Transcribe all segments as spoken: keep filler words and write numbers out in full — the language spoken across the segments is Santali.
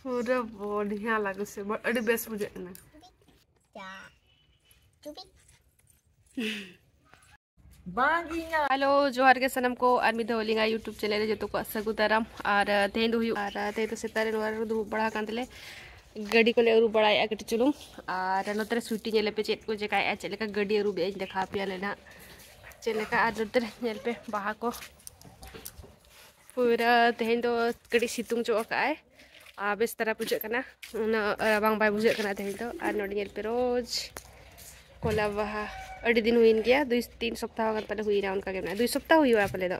ᱯᱩᱨᱟᱹ ᱵᱚᱲᱦᱤᱭᱟ ᱞᱟᱜᱮ ᱥᱮ, ᱟᱹᱰᱤ ᱵᱮᱥ ᱵᱩᱡᱷᱟᱹᱜ ᱠᱟᱱᱟ᱾ ᱦᱮᱞᱳ, ᱡᱚᱦᱟᱨ ᱜᱮ ᱥᱟᱱᱟᱢ ᱠᱚ, ᱟᱨ ᱢᱤᱫ ᱫᱷᱟᱣ ᱟᱹᱞᱤᱧᱟᱜ YouTube channel ᱨᱮ ᱡᱚᱛᱚ ᱠᱚᱣᱟᱜ ᱥᱟᱹᱜᱩᱱ ᱫᱟᱨᱟᱢ᱾ ᱟᱨ, ᱟᱨ ᱛᱮᱦᱮᱧ ᱫᱚ ᱦᱩᱭᱩᱜ, ᱟᱨ, ᱟᱨ ᱛᱮᱦᱮᱧ ᱫᱚ ᱥᱮᱛᱟᱜ ᱨᱮ ᱱᱚᱣᱟ ᱨᱮ ᱫᱩᱲᱩᱵ ᱵᱟᱲᱟ ᱟᱠᱟᱱ ᱛᱮᱞᱮ ᱜᱟᱹᱰᱤ ᱠᱚᱞᱮ ᱟᱹᱨᱩᱵ ᱵᱟᱲᱟᱭᱮᱫᱼᱟ ᱠᱟᱹᱴᱤᱡ ᱪᱩᱞᱩᱝ᱾ ᱟᱨ ᱱᱚᱛᱮ ᱨᱮ ᱥᱩᱭᱴᱤ ᱧᱮᱞ ᱯᱮ ᱪᱮᱫ ᱠᱚ ᱪᱮᱠᱟᱭᱮᱫᱼᱟ, ᱪᱮᱫ ᱞᱮᱠᱟ ᱜᱟᱹᱰᱤ ᱟᱹᱨᱩᱵᱮᱫᱼᱟ, ᱤᱧ ᱫᱮᱠᱷᱟᱣ ᱟᱯᱮᱭᱟ ᱞᱮ ᱱᱟᱦᱟᱜ ᱪᱮᱫ ᱞᱮᱠᱟ᱾ ᱟᱨ ᱱᱚᱛᱮ ᱨᱮ ᱧᱮᱞ ᱯᱮ ᱵᱟᱦᱟ ᱠᱚ ᱯᱩᱨᱟᱹ ᱛᱮᱦᱮᱧ ᱫᱚ ᱠᱟᱹᱴᱤᱡ ᱥᱤᱛᱩᱝ ᱧᱚᱜ ᱟᱠᱟᱫᱼᱟᱭ᱾ ᱟᱨ ᱵᱮᱥ ᱫᱷᱟᱨᱟ ᱵᱩᱡᱷᱟᱹᱜ ᱠᱟᱱᱟ, ᱩᱱᱟᱹᱜ ᱨᱟᱵᱟᱝ ᱵᱟᱭ ᱵᱩᱡᱷᱟᱹᱜ ᱠᱟᱱᱟ ᱛᱮᱦᱮᱧ ᱫᱚ᱾ ᱟᱨ ᱱᱚᱰᱮ ᱧᱮᱞ ᱯᱮ ᱨᱳᱡᱽ ᱠᱚᱞᱟ ᱵᱟᱦᱟ, ᱟᱹᱰᱤ ᱫᱤᱱ ᱦᱩᱭᱮᱱ ᱜᱮᱭᱟ, ᱫᱩᱭ ᱛᱤᱱ ᱥᱚᱯᱛᱟᱦᱚ ᱜᱟᱱ ᱯᱟᱞᱮ ᱦᱩᱭᱱᱟ, ᱚᱱᱠᱟ ᱜᱮ ᱢᱮᱱᱟᱜᱼᱟ, ᱫᱩᱭ ᱥᱚᱯᱛᱟᱦᱚ ᱦᱩᱭᱩᱜᱼᱟ ᱯᱟᱞᱮ ᱫᱚ,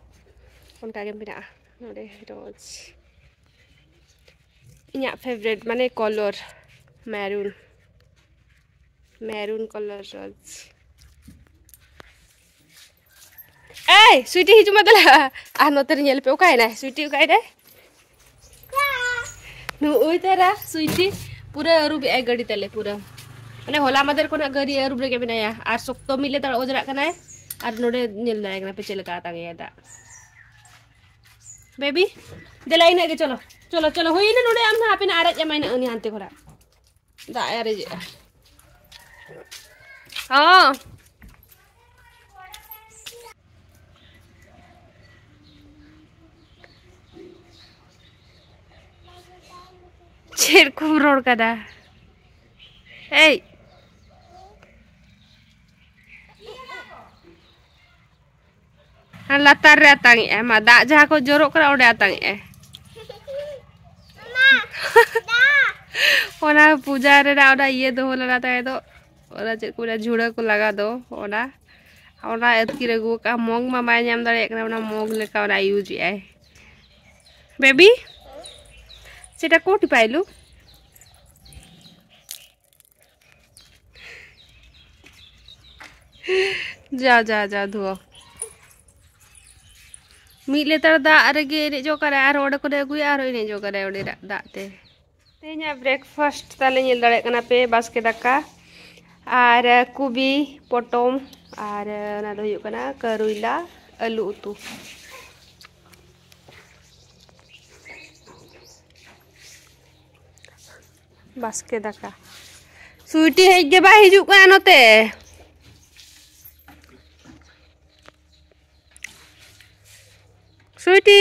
ᱚᱱᱠᱟ ᱜᱮ ᱢᱮᱱᱟᱜᱼᱟ ᱱᱚᱰᱮ ᱨᱳᱡᱽ᱾ ᱤᱧᱟᱹᱜ favourite ᱢᱟᱱᱮ colour maroon, maroon colour ᱨᱳᱡᱽ᱾ ᱮᱭ ᱥᱩᱭᱴᱤ, ᱦᱤᱡᱩᱜ ᱢᱮ ᱫᱮᱞᱟ᱾ ᱟᱨ ᱱᱚᱛᱮ ᱨᱮ ᱧᱮᱞ ᱯᱮ, ᱚᱠᱟᱭᱮᱱᱟᱭ ᱥᱩᱭᱴᱤ, ᱚᱠᱟᱭᱮᱱᱟᱭ? ᱱᱩᱜᱼᱩᱭ ᱛᱟᱨᱟ ᱥᱩᱭᱴᱤ ᱯᱩᱨᱟᱹ ᱟᱹᱨᱩᱵᱮᱜᱼᱟᱭ ᱜᱟᱹᱰᱤ ᱛᱟᱞᱮ ᱯᱩᱨᱟᱹ᱾ ᱢᱟᱱᱮ ᱦᱚᱞᱟ ᱢᱟᱫᱷᱮᱨ ᱠᱷᱚᱱᱟᱜ ᱜᱟᱹᱰᱤ ᱟᱹᱨᱩᱵ ᱨᱮᱜᱮ ᱢᱮᱱᱟᱭᱟ᱾ ᱟᱨ ᱥᱚᱠᱛᱚ ᱢᱤᱫ ᱞᱮᱛᱟᱲ ᱚᱡᱽᱨᱟᱜ ᱠᱟᱱᱟᱭ᱾ ᱟᱨ ᱱᱚᱰᱮ ᱧᱮᱞ ᱫᱟᱲᱮᱭᱟᱜ ᱠᱟᱱᱟ ᱯᱮ ᱪᱮᱫ ᱞᱮᱠᱟ ᱟᱛᱟᱝ ᱮᱭᱟ ᱫᱟᱜ᱾ ᱵᱮᱵᱤ, ᱫᱮᱞᱟ ᱤᱱᱟᱹᱜ ᱜᱮ, ᱪᱚᱞᱚ, ᱪᱚᱞᱚ, ᱪᱚᱞᱚ, ᱦᱩᱭᱱᱟ ᱱᱚᱰᱮ, ᱟᱢ ᱱᱟᱦᱟᱜ ᱦᱟᱯᱮ ᱱᱟᱜ ᱟᱨᱮᱡ ᱟᱢᱟ ᱤᱱᱟᱹᱜ ᱩᱱᱤ ᱦᱟᱱᱛᱮ ᱠᱷᱚᱱᱟᱜ᱾ ᱫᱟᱜ ᱮ ᱟᱨᱮᱡᱮᱜᱼᱟ᱾ ᱦᱚᱸ᱾ ᱪᱮᱫ ᱠᱚᱢ ᱨᱚᱲ ᱠᱟᱫᱟ? ᱮᱭ᱾ ᱞᱟᱛᱟᱨ ᱨᱮ ᱟᱛᱟᱝ ᱮᱜᱼᱟᱭ, ᱢᱟ ᱫᱟᱜ ᱡᱟᱦᱟᱸ ᱠᱚ ᱡᱚᱨᱚᱜ ᱠᱟᱱᱟ ᱚᱸᱰᱮ ᱟᱛᱟᱝ ᱮᱜᱼᱟᱭ᱾ ᱚᱱᱟ ᱯᱩᱡᱟ ᱨᱮᱱᱟᱜ ᱚᱱᱟ ᱤᱭᱟᱹ ᱫᱚᱦᱚ ᱞᱮᱱᱟ ᱛᱟᱦᱮᱸ ᱫᱚ, ᱚᱱᱟ ᱪᱮᱫ ᱠᱚ ᱢᱮᱱᱟ, ᱡᱷᱩᱲᱟᱹ ᱠᱚ ᱞᱟᱜᱟ ᱫᱚ, ᱚᱱᱟ, ᱚᱱᱟ ᱟᱹᱛᱠᱤᱨ ᱟᱹᱜᱩ ᱟᱠᱟᱫᱼᱟ᱾ ᱢᱚᱜᱽ ᱢᱟ ᱵᱟᱭ ᱧᱟᱢ ᱫᱟᱲᱮᱭᱟᱜ ᱠᱟᱱᱟ, ᱚᱱᱟ ᱢᱚᱜᱽ ᱞᱮᱠᱟ ᱚᱱᱟ use ᱮᱜᱼᱟᱭ᱾ ᱵᱮᱵᱤ, সেটা কোটি পাইলু? ᱡᱟ, ᱡᱟ, ᱡᱟ, ᱫᱷᱩᱣᱟᱹ᱾ ᱢᱤᱫ ᱞᱤᱴᱟᱨ ᱫᱟᱜ ᱨᱮᱜᱮ ᱮᱱᱮᱡᱚᱜ ᱠᱟᱱᱟᱭ, ᱟᱨᱦᱚᱸ ᱚᱸᱰᱮ ᱠᱷᱚᱱᱮ ᱟᱹᱜᱩᱭᱟ, ᱟᱨᱦᱚᱸ ᱮᱱᱮᱡᱚᱜ ᱠᱟᱱᱟᱭ ᱚᱸᱰᱮ ᱫᱟᱜ, ᱫᱟᱜ ᱛᱮ᱾ ᱛᱮᱦᱮᱧᱟᱜ breakfast ᱛᱟᱞᱮ ᱧᱮᱞ ᱫᱟᱲᱮᱭᱟᱜ ᱠᱟᱱᱟ ᱯᱮ, ᱵᱟᱥᱠᱮ ᱫᱟᱠᱟ ᱟᱨ ᱠᱩᱵᱤ ᱯᱚᱴᱚᱢ ᱟᱨ ᱚᱱᱟ ᱫᱚ ᱦᱩᱭᱩᱜ ᱠᱟᱱᱟ ᱠᱟᱨᱩᱭᱞᱟ ᱟᱹᱞᱩ ᱩᱛᱩ᱾ ᱵᱟᱥᱠᱮ ᱫᱟᱠᱟ᱾ ᱥᱩᱭᱴᱤ ᱦᱮᱡ ᱜᱮ ᱵᱟᱭ ᱦᱤᱡᱩᱜ ᱠᱟᱱᱟ ᱱᱚᱛᱮ᱾ ᱥᱩᱭᱴᱤ,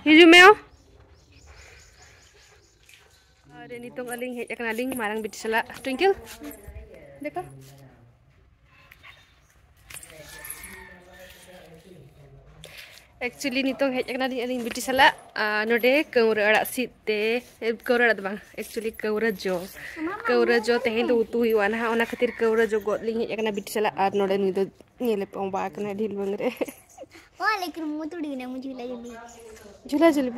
ᱦᱤᱡᱩᱜ ᱢᱮ᱾ ᱟᱨ ᱱᱤᱛᱚᱝ ᱟᱹᱞᱤᱧ ᱦᱮᱡ ᱟᱠᱟᱱᱟᱞᱤᱧ ᱢᱟᱨᱟᱝ ᱵᱤᱴᱤ ᱥᱟᱞᱟᱜ᱾ ᱴᱩᱭᱤᱝᱠᱮᱞ, ᱫᱮᱠᱷᱟ᱾ Actually, ᱱᱤᱛᱚᱝ ᱦᱮᱡ ᱟᱠᱟᱱᱟᱞᱤᱧ ᱟᱹᱞᱤᱧ ᱵᱤᱴᱤ ᱥᱟᱞᱟᱜ, ᱟᱨ ᱱᱚᱰᱮ ᱠᱟᱹᱣᱨᱟᱹ ᱟᱲᱟᱜ ᱥᱤᱫ ᱛᱮ, ᱠᱟᱹᱣᱨᱟᱹ ᱟᱲᱟᱜ ᱫᱚ ᱵᱟᱝ, actually ᱠᱟᱹᱣᱨᱟᱹ ᱡᱚ, ᱠᱟᱹᱣᱨᱟᱹ ᱡᱚ ᱛᱮᱦᱮᱧ ᱫᱚ ᱩᱛᱩ ᱦᱩᱭᱩᱜᱼᱟ ᱱᱟᱦᱟᱜ, ᱚᱱᱟ ᱠᱷᱟᱹᱛᱤᱨ ᱠᱟᱹᱣᱨᱟᱹ ᱡᱚ ᱜᱚᱫ ᱞᱤᱧ ᱦᱮᱡ ᱟᱠᱟᱱᱟ ᱵᱤᱴᱤ ᱥᱟᱞᱟᱜ᱾ ᱟᱨ ᱱᱚᱰᱮ ᱱᱩᱭ ᱫᱚ ᱧᱮᱞᱮ ᱯᱮ, ᱚᱸᱵᱟ ᱟᱠᱟᱱᱟᱭ ᱰᱷᱤᱞᱵᱟᱹᱝ ᱨᱮ᱾ ᱚ, ᱞᱮᱠᱤᱱ ᱢᱩ ᱛᱩᱲᱤ ᱱᱟ, ᱢᱩ ᱡᱷᱩᱞᱟ ᱡᱷᱩᱞᱤ᱾ ᱡᱷᱩᱞᱟ ᱡᱷᱩᱞᱤ᱾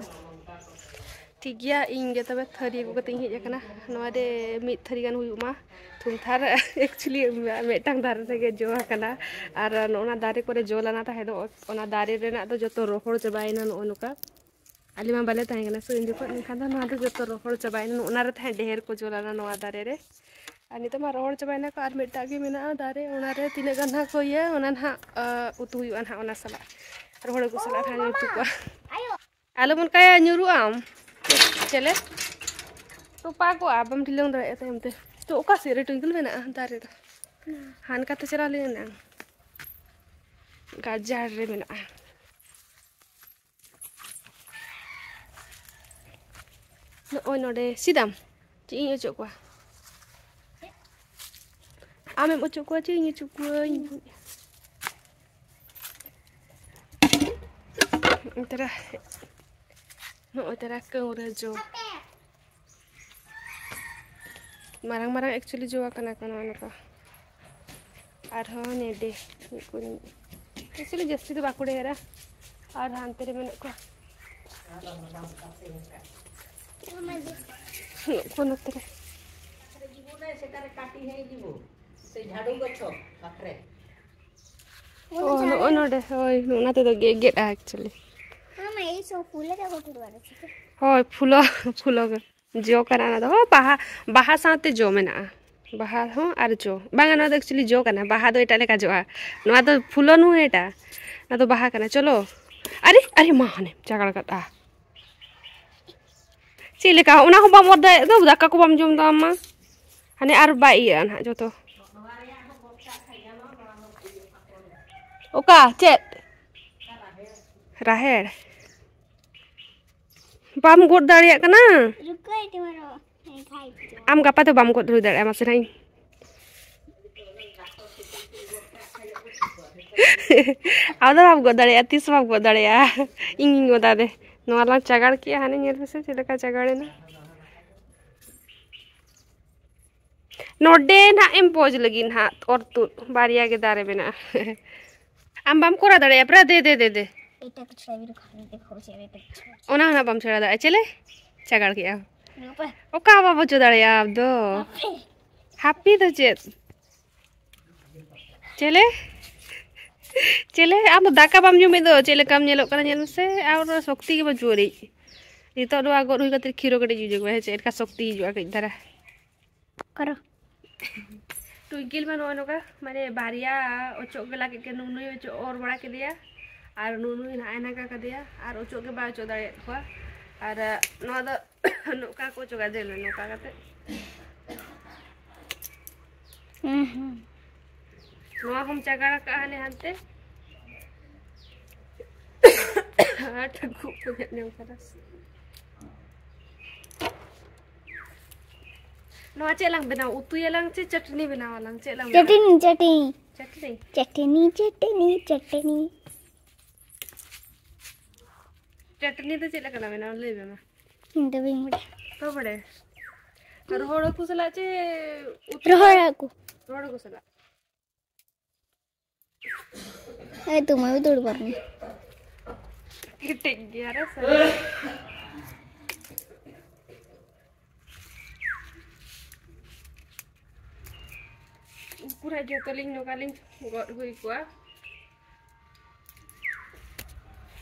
ᱴᱷᱤᱠ ᱜᱮᱭᱟ, ᱤᱧ ᱜᱮ ᱛᱚᱵᱮ ᱛᱷᱟᱹᱨᱤ ᱟᱹᱜᱩ ᱠᱟᱛᱮ ᱤᱧ ᱦᱮᱡ ᱟᱠᱟᱱᱟ᱾ ᱱᱚᱣᱟ ᱨᱮ ᱢᱤᱫ ᱛᱷᱟᱹᱨᱤ ᱜᱟᱱ ᱦᱩᱭᱩᱜ ᱢᱟ ᱛᱷᱩᱢᱛᱷᱟᱨ᱾ Actually, ᱢᱤᱫᱴᱟᱝ ᱫᱟᱨᱮ ᱨᱮᱜᱮ ᱡᱚ ᱟᱠᱟᱱᱟ᱾ ᱟᱨ ᱱᱚᱜᱼᱚ ᱱᱟ ᱫᱟᱨᱮ ᱠᱚᱨᱮ ᱡᱚ ᱞᱮᱱᱟ ᱛᱟᱦᱮᱸ ᱫᱚ, ᱚᱱᱟ ᱫᱟᱨᱮ ᱨᱮᱱᱟᱜ ᱫᱚ ᱡᱚᱛᱚ ᱨᱚᱦᱚᱲ ᱪᱟᱵᱟᱭᱮᱱᱟ ᱱᱚᱜᱼᱚ ᱱᱚᱝᱠᱟ᱾ ᱟᱞᱮ ᱢᱟ ᱵᱟᱞᱮ ᱛᱟᱦᱮᱸ ᱠᱟᱱᱟ ᱥᱮ ᱩᱱ ᱡᱚᱠᱷᱚᱱ, ᱮᱱᱠᱷᱟᱱ ᱫᱚ ᱱᱚᱣᱟ ᱫᱚ ᱡᱚᱛᱚ ᱨᱚᱦᱚᱲ ᱪᱟᱵᱟᱭᱮᱱᱟ᱾ ᱚᱱᱟ ᱨᱮ ᱛᱟᱦᱮᱸᱫ ᱰᱷᱮᱨ ᱠᱚ ᱡᱚ ᱞᱮᱱᱟ ᱱᱚᱣᱟ ᱫᱟᱨᱮ ᱨᱮ᱾ ᱟᱨ ᱱᱤᱛᱚᱜ ᱢᱟ ᱨᱚᱦᱚᱲ ᱪᱟᱵᱟᱭᱮᱱᱟ ᱠᱚ, ᱟᱨ ᱢᱤᱫᱴᱟᱝ ᱜᱮ ᱢᱮᱱᱟᱜᱼᱟ ᱫᱟᱨᱮ, ᱚᱱᱟ ᱨᱮ ᱛᱤᱱᱟᱹᱜ ᱜᱟᱱ ᱱᱟᱦᱟᱜ ᱠᱚ ᱤᱭᱟᱹ, ᱚᱱᱟ ᱱᱟᱦᱟᱜ, ᱟ, ᱩᱛᱩ ᱦᱩᱭᱩᱜᱼᱟ ᱱᱟᱦᱟᱜ ᱚᱱᱟ ᱥᱟᱞᱟᱜ, ᱨᱚᱦᱚᱲ ᱟᱹᱜᱩ ᱥᱟᱞᱟᱜ ᱱᱟᱦᱟᱜ ᱞᱮ ᱩᱛᱩ ᱠᱚᱣᱟ᱾ ᱟᱞᱚᱵᱚᱱ ᱠᱟᱭᱟ, ᱧᱩᱨᱩᱜ ᱟᱢ᱾ ᱪᱮᱞᱮ? ᱛᱚᱯᱟ ᱠᱚᱜᱼᱟ, ᱵᱟᱢ ᱰᱷᱤᱞᱟᱹᱝ ᱫᱟᱲᱮᱭᱟᱜᱼᱟ ᱛᱟᱭᱚᱢ ᱛᱮ᱾ ᱛᱚ, ᱚᱠᱟ ᱥᱮᱫ ᱨᱮ ᱴᱩᱭᱠᱤᱞ ᱢᱮᱱᱟᱜᱼᱟ ᱫᱟᱨᱮ ᱫᱚ? ᱦᱟᱱᱠᱟᱛᱮ ᱪᱟᱞᱟᱣ ᱞᱮᱱᱟ, ᱜᱟᱡᱟᱲ ᱨᱮ ᱢᱮᱱᱟᱜᱼᱟ᱾ ᱱᱚᱜᱼᱚᱭ ᱱᱚᱰᱮ ᱥᱤᱫᱟᱢ, ᱪᱮᱫ ᱤᱧ ᱚᱪᱚᱜ ᱠᱚᱣᱟ? ᱟᱢᱮᱢ ᱚᱪᱚᱜ ᱠᱚᱣᱟ, ᱪᱮᱫ ᱤᱧ ᱚᱪᱚᱜ ᱠᱚᱣᱟᱹᱧ? ᱛᱟᱨᱟ, ᱱᱚᱜᱼᱚᱭ ᱛᱟᱨᱟ ᱠᱟᱹᱣᱨᱟᱹ ᱡᱚ᱾ ᱢᱟᱨᱟᱝ ᱢᱟᱨᱟᱝ actually ᱡᱚ ᱟᱠᱟᱱᱟ ᱠᱚ ᱱᱚᱜᱼᱚ ᱱᱚᱝᱠᱟ᱾ ᱟᱨᱦᱚᱸ ᱱᱮᱰᱮ ᱢᱤᱫ ᱠᱚ ᱧᱟᱢᱚᱜᱼᱟ᱾ Actually ᱡᱟᱹᱥᱛᱤ ᱫᱚ ᱵᱟᱠᱚ ᱰᱷᱮᱨᱟ᱾ ᱟᱨ ᱦᱟᱱᱛᱮ ᱨᱮ ᱢᱮᱱᱟᱜ ᱠᱚᱣᱟ᱾ ᱱᱩᱠᱩ ᱱᱚᱛᱮ ᱨᱮ᱾ ᱡᱤᱵᱚᱱᱮ ᱥᱮᱴᱟᱨᱮ ᱠᱟᱴᱤ ᱦᱮᱸ ᱡᱤᱵᱚ᱾ ᱥᱮ ᱡᱷᱟᱲᱩ ᱜᱚᱪᱷᱚ ᱯᱟᱠᱷᱨᱮ᱾ ᱚ, ᱱᱚᱜᱼᱚ ᱱᱚᱰᱮ, ᱦᱳᱭ, ᱚᱱᱟ ᱛᱮᱫᱚ ᱜᱮ-, ᱜᱮᱫᱼᱟ actually᱾ ᱦᱳᱭ, ᱯᱷᱩᱞᱚ, ᱯᱷᱩᱞᱚ ᱜᱮ᱾ ᱡᱚ ᱠᱟᱱᱟ ᱚᱱᱟ ᱫᱚ᱾ ᱦᱚᱸ, ᱵᱟᱦᱟ, ᱵᱟᱦᱟ ᱥᱟᱶᱛᱮ ᱡᱚ ᱢᱮᱱᱟᱜᱼᱟ᱾ ᱵᱟᱦᱟ ᱦᱚᱸ ᱟᱨ ᱡᱚ᱾ ᱵᱟᱝᱟ, ᱱᱚᱣᱟ ᱫᱚ actually ᱡᱚ ᱠᱟᱱᱟ᱾ ᱵᱟᱦᱟ ᱫᱚ ᱮᱴᱟᱜ ᱞᱮᱠᱟ ᱡᱚᱜᱼᱟ᱾ ᱱᱚᱣᱟ ᱫᱚ ᱯᱷᱩᱞᱚ ᱱᱩᱦᱮᱸ ᱮᱴᱟ᱾ ᱱᱚᱣᱟ ᱫᱚ ᱵᱟᱦᱟ ᱠᱟᱱᱟ᱾ ᱪᱚᱞᱚ᱾ ᱟᱨᱮ, ᱟᱨᱮ, ᱢᱟ ᱦᱟᱱᱮ ᱪᱟᱜᱟᱲ ᱠᱟᱫᱼᱟ᱾ ᱪᱮᱫ ᱞᱮᱠᱟ? ᱚᱱᱟ ᱦᱚᱸ ᱵᱟᱢ ᱚᱨ ᱫᱟᱲᱮᱭᱟᱜ ᱫᱚ, ᱫᱟᱠᱟ ᱠᱚ ᱵᱟᱢ ᱡᱚᱢ ᱫᱚ ᱟᱢ ᱢᱟ᱾ ᱦᱟᱱᱮ ᱟᱨ ᱵᱟᱭ ᱤᱭᱟᱹᱜᱼᱟ ᱱᱟᱦᱟᱜ ᱡᱚᱛᱚ᱾ ᱚᱠᱟ ᱪᱮᱫ? ᱨᱟᱦᱮᱲ᱾ ᱵᱟᱢ ᱜᱚᱫ ᱫᱟᱲᱮᱭᱟᱜ ᱠᱟᱱᱟ? ᱨᱩᱠᱳ, ᱮᱴᱤ ᱢᱟᱨᱚ᱾ ᱦᱮᱸ, ᱠᱷᱟᱭ ᱪᱚ᱾ ᱟᱢ ᱜᱟᱯᱟ ᱫᱚ ᱵᱟᱢ ᱜᱚᱫ ᱦᱩᱭ ᱫᱟᱲᱮᱭᱟᱜᱼᱟ, ᱢᱟᱥᱮ ᱱᱟᱜ ᱤᱧ᱾ ᱟᱢ ᱫᱚ ᱵᱟᱢ ᱜᱚᱫ ᱫᱟᱲᱮᱭᱟᱜᱼᱟ, ᱛᱤᱥ ᱵᱟᱢ ᱜᱚᱫ ᱫᱟᱲᱮᱭᱟᱜᱼᱟ᱾ ᱤᱧᱤᱧ ᱜᱚᱫᱟ ᱫᱮ᱾ ᱱᱚᱣᱟ ᱞᱟᱝ ᱪᱟᱜᱟᱲ ᱠᱮᱜᱼᱟ, ᱦᱟᱱᱮ ᱧᱮᱞ ᱢᱮᱥᱮ ᱪᱮᱫ ᱞᱮᱠᱟ ᱪᱟᱜᱟᱲ ᱮᱱᱟ᱾ ᱱᱚᱰᱮ ᱱᱟᱦᱟᱜ ᱮᱢ ᱯᱳᱡᱽ ᱞᱟᱹᱜᱤᱫ ᱱᱟᱦᱟᱜ ᱚᱨ ᱛᱩᱫ ᱵᱟᱨᱭᱟ ᱜᱮ ᱫᱟᱨᱮ ᱢᱮᱱᱟᱜᱼᱟ᱾ ᱟᱢ ᱵᱟᱢ ᱠᱚᱨᱟᱣ ᱫᱟᱲᱮᱭᱟᱜᱼᱟ ᱯᱨᱟ ᱫᱮ ᱫᱮ ᱫᱮ ᱫᱮ᱾ এটা একটু ছবি রাখো, আমি দেখবো যে এটা কিছু। ᱚᱱᱟ ᱦᱚᱸ ᱱᱟᱦᱟᱜ ᱵᱟᱢ ᱥᱮᱬᱟ ᱫᱟᱲᱮᱭᱟᱜᱼᱟ᱾ ᱪᱮᱞᱮ ᱪᱟᱜᱟᱲ ᱠᱮᱜᱼᱟ? ᱚᱠᱟ ᱵᱟᱢ ᱚᱪᱚ ᱫᱟᱲᱮᱭᱟᱜᱼᱟ ᱟᱢ ᱫᱚ? ᱦᱟᱯᱮ ᱫᱚ ᱪᱮᱫ? ᱪᱮᱞᱮ? ᱪᱮᱞᱮ? ᱟᱢ ᱫᱚ ᱫᱟᱠᱟ ᱵᱟᱢ ᱡᱚᱢᱮᱫ ᱫᱚ, ᱪᱮᱫ ᱞᱮᱠᱟᱢ ᱧᱮᱞᱚᱜ ᱠᱟᱱᱟ ᱧᱮᱞ ᱢᱮᱥᱮ᱾ ᱟᱨ ᱥᱚᱠᱛᱤ ᱜᱮ ᱵᱟᱹᱪᱩᱜ ᱟᱹᱱᱤᱡ᱾ ᱱᱤᱛᱚᱜ ᱱᱚᱣᱟ ᱜᱚᱫ ᱦᱩᱭ ᱠᱟᱛᱮ ᱠᱷᱤᱨᱚ ᱠᱟᱹᱴᱤᱡ ᱡᱩᱡᱩ ᱢᱮ, ᱦᱮᱸ ᱪᱮ? ᱮᱱᱠᱷᱟᱱ ᱥᱚᱠᱛᱤ ᱦᱤᱡᱩᱜᱼᱟ ᱠᱟᱹᱡ ᱫᱷᱟᱨᱟ᱾ ᱚᱠᱟᱨᱮ? ᱴᱩᱭᱠᱤᱞ ᱢᱟ ᱱᱚᱜᱼᱚᱭ ᱱᱚᱝᱠᱟ, ᱢᱟᱱᱮ ᱵᱟᱨᱭᱟ ᱚᱪᱚᱜ ᱜᱮ ᱞᱟᱹᱜᱤᱫ ᱜᱮ ᱱᱩᱱᱩᱭ ᱚᱪᱚᱜ ᱚᱨ ᱵᱟᱲᱟ ᱠᱮᱫᱮᱭᱟ᱾ ᱟᱨ ᱱᱩᱱᱩᱭ ᱱᱟᱜᱼᱟᱭ ᱱᱟᱜᱟ ᱠᱟᱫᱮᱭᱟ᱾ ᱟᱨ ᱚᱪᱚᱜ ᱜᱮ ᱵᱟᱭ ᱚᱪᱚᱜ ᱫᱟᱲᱮᱭᱟᱜ ᱠᱚᱣᱟ᱾ ᱟᱨ ᱱᱚᱣᱟ ᱫᱚ ᱱᱚᱝᱠᱟ ᱠᱚ ᱚᱪᱚᱜᱟ, ᱧᱮᱞ ᱢᱮ, ᱱᱚᱝᱠᱟ ᱠᱟᱛᱮ᱾ ᱦᱩᱸ, ᱦᱩᱸ᱾ ᱱᱚᱣᱟ ᱦᱚᱸᱢ ᱪᱟᱜᱟᱲ ᱟᱠᱟᱜᱼᱟ ᱦᱟᱱᱮ ᱦᱟᱱᱛᱮ᱾ ᱟᱨ ᱴᱷᱟᱹᱠᱩᱜ ᱠᱚ ᱧᱮᱞ ᱧᱟᱢ ᱠᱟᱫᱟ᱾ ᱱᱚᱣᱟ ᱪᱮᱫ ᱞᱟᱝ ᱵᱮᱱᱟᱣᱟ? ᱩᱛᱩᱭᱟᱞᱟᱝ ᱪᱮ ᱪᱟᱴᱱᱤ ᱵᱮᱱᱟᱣᱟᱞᱟᱝ? ᱪᱮᱫ ᱞᱟᱝ ᱵᱮᱱᱟᱣᱟ? ᱪᱟᱴᱱᱤ, ᱪᱟᱴᱱᱤ᱾ ᱪᱟᱴᱱᱤ? ᱪᱟᱴᱱᱤ, ᱪᱟᱴᱱᱤ, ᱪᱟᱴᱱᱤ᱾ ᱪᱟᱴᱱᱤ ᱫᱚ ᱪᱮᱫ ᱞᱮᱠᱟᱱᱟᱜ ᱵᱮᱱᱟᱣᱟ? ᱞᱟᱹᱭ ᱢᱮ ᱢᱟ᱾ ᱤᱧ ᱫᱚ ᱵᱟᱹᱧ ᱵᱟᱲᱟᱭᱟ᱾ ᱵᱟᱢ ᱵᱟᱲᱟᱭᱟ? ᱨᱚᱦᱚᱲ ᱦᱟᱹᱠᱩ ᱥᱟᱞᱟᱜ ᱪᱮ ᱩᱛᱩ? ᱨᱚᱦᱚᱲ ᱦᱟᱹᱠᱩ᱾ ᱨᱚᱦᱚᱲ ᱦᱟᱹᱠᱩ ᱥᱟᱞᱟᱜ᱾ ᱮ, ᱛᱩᱢᱟᱹᱞ ᱫᱩᱲᱩᱵ ᱢᱮ᱾ ᱠᱮᱴᱮᱡ ᱜᱮᱭᱟ ᱨᱮ ᱥᱟᱹᱨᱤ᱾ ᱯᱩᱨᱟᱹ ᱡᱚᱛᱚ ᱞᱤᱧ ᱱᱚᱝᱠᱟ ᱞᱤᱧ ᱜᱚᱫ ᱦᱩᱭ ᱠᱚᱣᱟ᱾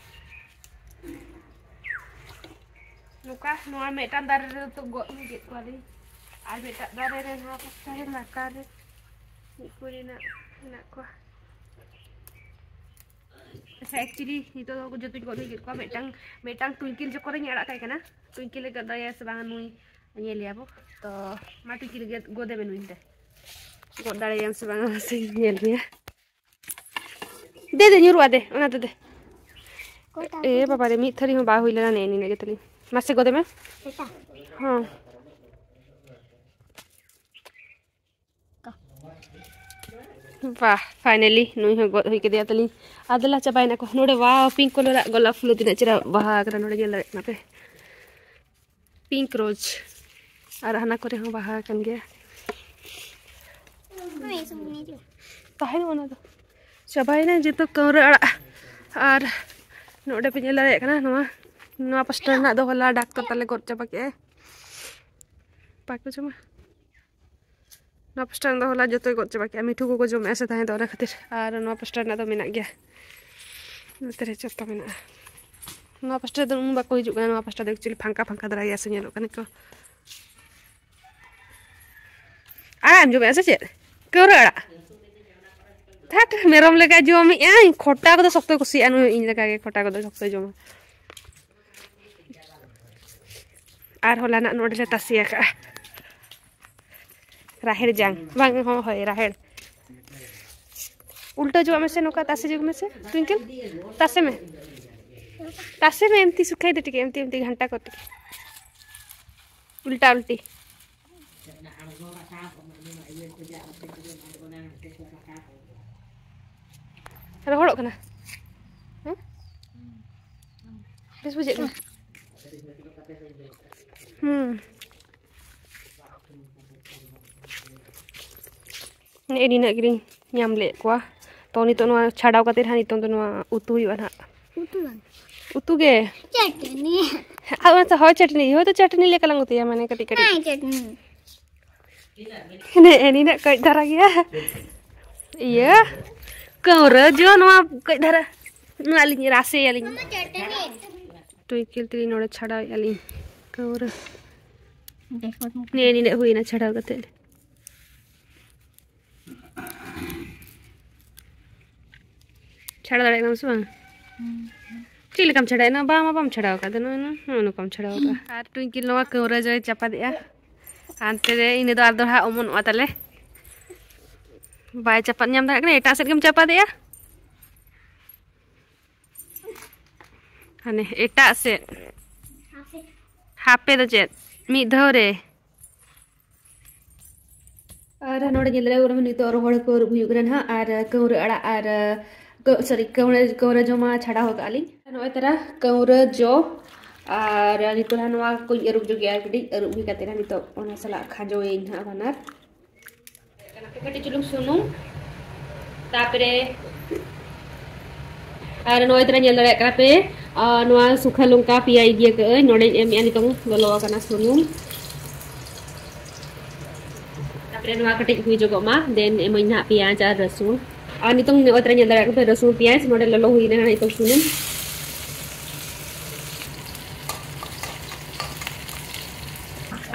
ᱱᱚᱝᱠᱟ ᱱᱚᱣᱟ ᱢᱤᱫᱴᱟᱝ ᱫᱟᱨᱮ ᱨᱮᱫᱚ ᱜᱚᱫ ᱦᱩᱭ ᱠᱮᱫ ᱠᱚᱣᱟᱞᱤᱧ, ᱟᱨ ᱢᱤᱫᱴᱟᱝ ᱫᱟᱨᱮ ᱨᱮ ᱱᱚᱣᱟ ᱯᱟᱥᱴᱟ ᱨᱮ ᱞᱟᱛᱟᱨ ᱨᱮ ᱢᱤᱫ ᱠᱚ ᱨᱮᱱᱟᱜ ᱢᱮᱱᱟᱜ ᱠᱚᱣᱟ᱾ ᱮᱠᱪᱩᱭᱮᱞᱤ ᱱᱤᱛᱚᱜ ᱫᱚ ᱡᱚᱛᱚᱧ ᱜᱚᱫ ᱦᱩᱭ ᱠᱮᱫ ᱠᱚᱣᱟ᱾ ᱢᱤᱫᱴᱟᱝ ᱢᱤᱫᱴᱟᱝ ᱴᱩᱭᱠᱤᱞ ᱪᱚᱠᱚᱨᱤᱧ ᱟᱲᱟᱜ ᱠᱟᱭ ᱠᱟᱱᱟ᱾ ᱴᱩᱭᱠᱤᱞ ᱞᱮ ᱜᱚᱫ ᱫᱟᱲᱮᱭᱟᱭᱟ ᱥᱮ ᱵᱟᱝ ᱱᱩᱭ ᱧᱮᱞᱮᱭᱟ ᱵᱚ᱾ ᱛᱚ ᱢᱟ ᱴᱩᱭᱠᱤᱞ ᱜᱮ ᱜᱚᱫᱮ ᱢᱮ ᱱᱩᱭ ᱫᱚ᱾ ᱜᱚᱫ ᱫᱟᱲᱮᱭᱟᱢ ᱥᱮ ᱵᱟᱝ ᱢᱟᱥᱮ ᱧᱮᱞ ᱢᱮᱭᱟ᱾ ᱫᱮ ᱫᱮ ᱧᱩᱨᱩᱜᱼᱟ ᱫᱮ, ᱚᱱᱟ ᱫᱚ ᱫᱮ᱾ ᱮ ᱵᱟᱵᱟ ᱨᱮ, ᱢᱤᱫ ᱛᱷᱟᱹᱨᱤ ᱦᱚᱸ ᱵᱟᱭ ᱦᱩᱭ ᱞᱮᱱᱟ᱾ ᱱᱮ ᱱᱤᱱᱟᱹᱜ ᱜᱮ ᱛᱟᱞᱤᱧ᱾ ᱢᱟᱥᱮ ᱜᱚᱫᱮ ᱢᱮ᱾ ᱦᱚᱸ᱾ ᱵᱟᱦ, finally ᱱᱩᱭ ᱦᱚᱸ ᱜᱚᱫ ᱦᱩᱭ ᱠᱮᱫᱮᱭᱟ ᱛᱟᱞᱤᱧ᱾ ᱟᱫᱮᱞᱟ ᱪᱟᱵᱟᱭᱮᱱᱟ ᱠᱚ᱾ ᱱᱚᱰᱮ wow, pink colour ᱟᱜ ᱜᱳᱞᱟᱯ ᱯᱷᱩᱞ ᱛᱤᱱᱟᱹᱜ ᱪᱮᱦᱨᱟ ᱵᱟᱦᱟ ᱟᱠᱟᱱᱟ᱾ ᱱᱚᱰᱮ ᱧᱮᱞ ᱫᱟᱲᱮᱭᱟᱜ ᱠᱟᱱᱟ ᱯᱮ, pink rose᱾ ᱟᱨ ᱦᱟᱱᱟ ᱠᱚᱨᱮ ᱦᱚᱸ ᱵᱟᱦᱟ ᱟᱠᱟᱱ ᱜᱮᱭᱟ᱾ ᱛᱟᱦᱮᱱ ᱚᱱᱟ ᱫᱚ ᱪᱟᱵᱟᱭᱮᱱᱟ ᱡᱚᱛᱚ ᱠᱟᱹᱣᱨᱟᱹ ᱟᱲᱟᱜ᱾ ᱟᱨ ᱱᱚᱰᱮ ᱯᱮ ᱧᱮᱞ ᱫᱟᱲᱮᱭᱟᱜ ᱠᱟᱱᱟ, ᱱᱚᱣᱟ ᱱᱚᱣᱟ ᱯᱟᱥᱴᱟ ᱨᱮᱱᱟᱜ ᱫᱚ ᱦᱚᱞᱟ ᱰᱟᱠᱛᱟᱨ ᱛᱟᱞᱮ ᱜᱚᱫ ᱪᱟᱵᱟ ᱠᱮᱜᱼᱟᱭ᱾ ᱵᱟᱠᱚ ᱡᱚᱢᱟ᱾ ᱱᱚᱣᱟ ᱯᱟᱥᱴᱟ ᱨᱮᱱᱟᱜ ᱫᱚ ᱦᱚᱞᱟ ᱡᱚᱛᱚᱭ ᱜᱚᱫ ᱪᱟᱵᱟ ᱠᱮᱜᱼᱟ᱾ ᱢᱤᱴᱷᱩ ᱠᱚᱠᱚ ᱡᱚᱢᱮᱜᱼᱟ ᱥᱮ ᱛᱟᱦᱮᱸ ᱫᱚ, ᱚᱱᱟ ᱠᱷᱟᱹᱛᱤᱨ᱾ ᱟᱨ ᱱᱚᱣᱟ ᱯᱟᱥᱴᱟ ᱨᱮᱱᱟᱜ ᱫᱚ ᱢᱮᱱᱟᱜ ᱜᱮᱭᱟ᱾ ᱱᱚᱛᱮ ᱨᱮ ᱡᱚᱛᱚ ᱢᱮᱱᱟᱜᱼᱟ᱾ ᱱᱚᱣᱟ ᱯᱟᱥᱴᱟ ᱨᱮᱫᱚ ᱩᱱ ᱵᱟᱠᱚ ᱦᱤᱡᱩᱜ ᱠᱟᱱᱟ᱾ ᱱᱚᱣᱟ ᱯᱟᱥᱴᱟ ᱫᱚ actually ᱯᱷᱟᱸᱠᱟ ᱯᱷᱟᱸᱠᱟ ᱫᱷᱟᱨᱟ ᱜᱮᱭᱟ ᱥᱮ ᱧᱮᱞᱚᱜ ᱠᱟᱱᱟ ᱠᱚ᱾ ᱟᱲᱟᱜ ᱮᱢ ᱡᱚᱢᱮᱜᱼᱟ ᱥᱮ ᱪᱮᱫ? ᱠᱟᱹᱣᱨᱟᱹ ᱟᱲᱟᱜ᱾ ᱛᱷᱟᱴ, ᱢᱮᱨᱚᱢ ᱞᱮᱠᱟ ᱡᱚᱢᱮᱜᱼᱟᱭ᱾ ᱠᱷᱚᱴᱟ ᱠᱚᱫᱚ ᱥᱚᱠᱛᱚᱭ ᱠᱩᱥᱤᱭᱟᱜᱼᱟ ᱱᱩᱭ, ᱤᱧ ᱞᱮᱠᱟ ᱜᱮ ᱠᱷᱚᱴᱟ ᱠᱚᱫᱚ ᱥᱚᱠᱛᱚᱭ ᱡᱚᱢᱟ᱾ ᱟᱨ ᱦᱚᱞᱟᱱᱟᱜ ᱱᱚᱰᱮ ᱞᱮ ᱛᱟᱥᱮ ᱟᱠᱟᱜᱼᱟ᱾ ᱨᱟᱦᱮᱲ ᱡᱟᱝ, ᱵᱟᱝ, ᱦᱚᱸ, ᱦᱳᱭ, ᱨᱟᱦᱮᱲ᱾ ᱩᱞᱴᱟᱹ ᱡᱚᱜ ᱢᱮᱥᱮ, ᱱᱚᱝᱠᱟ ᱛᱟᱥᱮ ᱡᱚᱜ ᱢᱮᱥᱮ, ᱴᱩᱭᱤᱝᱠᱮᱞ, ᱛᱟᱥᱮ ᱢᱮ᱾ ᱛᱟᱥᱮ ᱢᱮ, ᱮᱢᱛᱤ ᱥᱩᱠᱷᱟᱹᱭ ᱫᱚ ᱴᱷᱤᱠ, ᱮᱢᱛᱤ, ᱮᱢᱛᱤ ᱜᱷᱟᱱᱴᱟ ᱠᱚ ᱴᱷᱤᱠ᱾ ᱩᱞᱴᱟ ᱩᱞᱴᱤ᱾ ᱨᱚᱦᱚᱲᱚᱜ ᱠᱟᱱᱟ᱾ ᱦᱮᱸ? ᱵᱮᱥ ᱵᱩᱡᱷᱟᱹᱜ ᱠᱟᱱᱟ᱾ ᱦᱩᱸ᱾ ᱱᱮᱜᱼᱮ ᱱᱤᱱᱟᱹᱜ ᱜᱮᱞᱤᱧ ᱧᱟᱢ ᱞᱮᱫ ᱠᱚᱣᱟ᱾ ᱛᱚ, ᱱᱤᱛᱚᱜ ᱱᱚᱣᱟ ᱪᱷᱟᱰᱟᱣ ᱠᱟᱛᱮ ᱦᱟᱸᱜ, ᱱᱤᱛᱚᱝ ᱫᱚ ᱱᱚᱣᱟ ᱩᱛᱩ ᱦᱩᱭᱩᱜᱼᱟ ᱱᱟᱦᱟᱜ᱾ ᱩᱛᱩ ᱵᱟᱝ᱾ ᱩᱛᱩ ᱜᱮ᱾ ᱪᱟᱹᱴᱱᱤ᱾ ᱟᱨ ᱚᱱᱟ ᱛᱚ, ᱦᱳᱭ, ᱪᱟᱹᱴᱱᱤ᱾ ᱦᱳᱭ ᱛᱚ, ᱪᱟᱹᱴᱱᱤ ᱞᱮᱠᱟ ᱞᱟᱝ ᱩᱛᱩᱭᱟ, ᱢᱟᱱᱮ, ᱠᱟᱹᱴᱤᱡ ᱠᱟᱹᱴᱤᱡ᱾ ᱦᱮᱸ, ᱪᱟᱹᱴᱱᱤ᱾ ᱱᱮᱜᱼᱮ ᱱᱤᱱᱟᱹᱜ ᱠᱟᱹᱡ ᱫᱷᱟᱨᱟ ᱜᱮᱭᱟ᱾ ᱤᱭᱟᱹ, ᱠᱟᱹᱣᱨᱟᱹ ᱡᱚ ᱱᱚᱣᱟ ᱠᱟᱹᱡ ᱫᱷᱟᱨᱟ᱾ ᱱᱚᱣᱟ ᱞᱤᱧ ᱨᱟᱥᱮᱭᱟᱞᱤᱧ᱾ ᱢᱟᱢᱟ, ᱪᱟᱹᱴᱱᱤ᱾ ᱴᱩᱭᱠᱤᱞ ᱛᱮᱞᱤᱧ ᱱᱚᱰᱮ ᱪᱷᱟᱰᱟᱣᱮᱫᱼᱟ ᱞᱤᱧ ᱠᱟᱹᱣᱨᱟᱹ᱾ ᱱᱮᱜᱼᱮ ᱱᱤᱱᱟᱹᱜ ᱦᱩᱭᱱᱟ ᱪᱷᱟᱰᱟᱣ ᱠᱟᱛᱮ᱾ ᱪᱷᱟᱲᱟᱣ ᱫᱟᱲᱮᱭᱟᱜ ᱠᱟᱱᱟᱢ ᱥᱮ ᱵᱟᱝ? ᱪᱮᱫ ᱞᱮᱠᱟᱢ ᱪᱷᱟᱲᱟᱣᱮᱫ ᱱᱟ? ᱵᱟᱝ, ᱵᱟᱢ ᱪᱷᱟᱲᱟᱣ ᱟᱠᱟᱫ, ᱱᱚᱜᱼᱚᱭ ᱱᱚᱜᱼᱚᱭ ᱱᱚᱝᱠᱟᱢ ᱪᱷᱟᱲᱟᱣ ᱟᱠᱟᱫᱼᱟ᱾ ᱟᱨ ᱴᱩᱝᱠᱤᱞ ᱱᱚᱣᱟ ᱠᱟᱹᱣᱨᱟᱹ ᱡᱚᱭ ᱪᱟᱯᱟᱫᱮᱜᱼᱟ᱾ ᱦᱟᱱᱛᱮ ᱨᱮ ᱤᱱᱟᱹ ᱫᱚ ᱟᱨ ᱫᱚ ᱦᱟᱸᱜ ᱚᱢᱚᱱᱚᱜᱼᱟ ᱛᱟᱞᱮ᱾ ᱵᱟᱭ ᱪᱟᱯᱟᱫ ᱧᱟᱢ ᱫᱟᱲᱮᱭᱟᱜ ᱠᱟᱱᱟ, ᱮᱴᱟᱜ ᱥᱮᱫ ᱜᱮᱢ ᱪᱟᱯᱟᱫᱮᱜᱼᱟ᱾ ᱦᱟᱱᱮ ᱮᱴᱟᱜ ᱥᱮᱫ, ᱦᱟᱯᱮ ᱫᱚ ᱪᱮᱫ, ᱢᱤᱫ ᱫᱷᱟᱣ ᱨᱮ᱾ ᱟᱨ ᱱᱚᱰᱮ ᱧᱮᱞ ᱫᱟᱲᱮᱭᱟᱜ ᱠᱟᱱᱟ, ᱱᱤᱛᱚᱜ ᱨᱚᱦᱚᱲ ᱠᱚ ᱟᱹᱨᱩᱵ ᱦᱩᱭᱩᱜ ᱠᱟᱱᱟ ᱱᱟᱦᱟᱜ, ᱟᱨ ᱠᱟᱹᱣᱨᱟᱹ ᱟᱲᱟᱜ ᱟᱨ, ᱠᱟᱹ-, sorry, ᱠᱟᱹᱣᱨᱟᱹ, ᱠᱟᱹᱣᱨᱟᱹ ᱡᱚ ᱢᱟ ᱪᱷᱟᱰᱟᱣ ᱟᱠᱟᱫ ᱞᱤᱧ᱾ ᱱᱚᱜᱼᱚᱭ ᱛᱟᱨᱟ ᱠᱟᱹᱣᱨᱟᱹ ᱡᱚ, ᱟᱨ ᱱᱤᱛᱚᱜ ᱱᱟᱦᱟᱜ ᱱᱚᱣᱟ ᱠᱚᱧ ᱟᱹᱨᱩᱵ ᱡᱚᱜᱮᱜᱼᱟ ᱠᱟᱹᱴᱤᱡ, ᱟᱹᱨᱩᱵ ᱦᱩᱭ ᱠᱟᱛᱮ ᱱᱟᱦᱟᱜ ᱱᱤᱛᱚᱜ ᱚᱱᱟ ᱥᱟᱞᱟᱜ ᱠᱷᱟᱸᱡᱚᱭᱟᱹᱧ ᱱᱟᱦᱟᱜ ᱵᱟᱱᱟᱨ᱾ ᱠᱟᱹᱴᱤᱡ ᱪᱩᱞᱩᱝ ᱥᱩᱱᱩᱢ, ᱛᱟᱯᱚᱨᱮ ᱟᱨ ᱱᱚᱜᱼᱚᱭ ᱛᱟᱨᱟ ᱧᱮᱞ ᱫᱟᱲᱮᱭᱟᱜ ᱠᱟᱱᱟ ᱯᱮ, ᱟᱨ ᱱᱚᱣᱟ ᱥᱩᱠᱷᱟᱹ ᱞᱚᱝᱠᱟ ᱯᱮᱸᱭᱟ ᱤᱫᱤ ᱟᱠᱟᱫᱟᱹᱧ, ᱱᱚᱰᱮᱧ ᱮᱢᱮᱜᱼᱟ ᱱᱤᱛᱚᱝ ᱞᱚᱞᱚ ᱟᱠᱟᱱᱟ ᱥᱩᱱᱩᱢ᱾ ᱛᱟᱯᱚᱨᱮ ᱱᱚᱣᱟ ᱠᱟᱹᱴᱤᱡ ᱦᱩᱭ ᱡᱚᱜᱚᱜ ᱢᱟ, then ᱮᱢᱟᱹᱧ ᱱᱟᱦᱟᱜ ᱯᱮᱸᱭᱟᱡᱽ ᱟᱨ ᱨᱟᱹᱥᱩᱱ᱾ ᱟᱨ ᱱᱤᱛᱚᱝ ᱱᱚᱜᱼᱚᱭ ᱛᱟᱨᱟ ᱧᱮᱞ ᱫᱟᱲᱮᱭᱟᱜ ᱠᱟᱱᱟ ᱯᱮ, ᱨᱟᱹᱥᱩᱱ ᱯᱮᱸᱭᱟᱡᱽ ᱱᱚᱰᱮ ᱞᱚᱞᱚ ᱦᱩᱭ ᱞᱮᱱᱟ ᱱᱤᱛᱚᱝ ᱥᱩᱱᱩᱢ᱾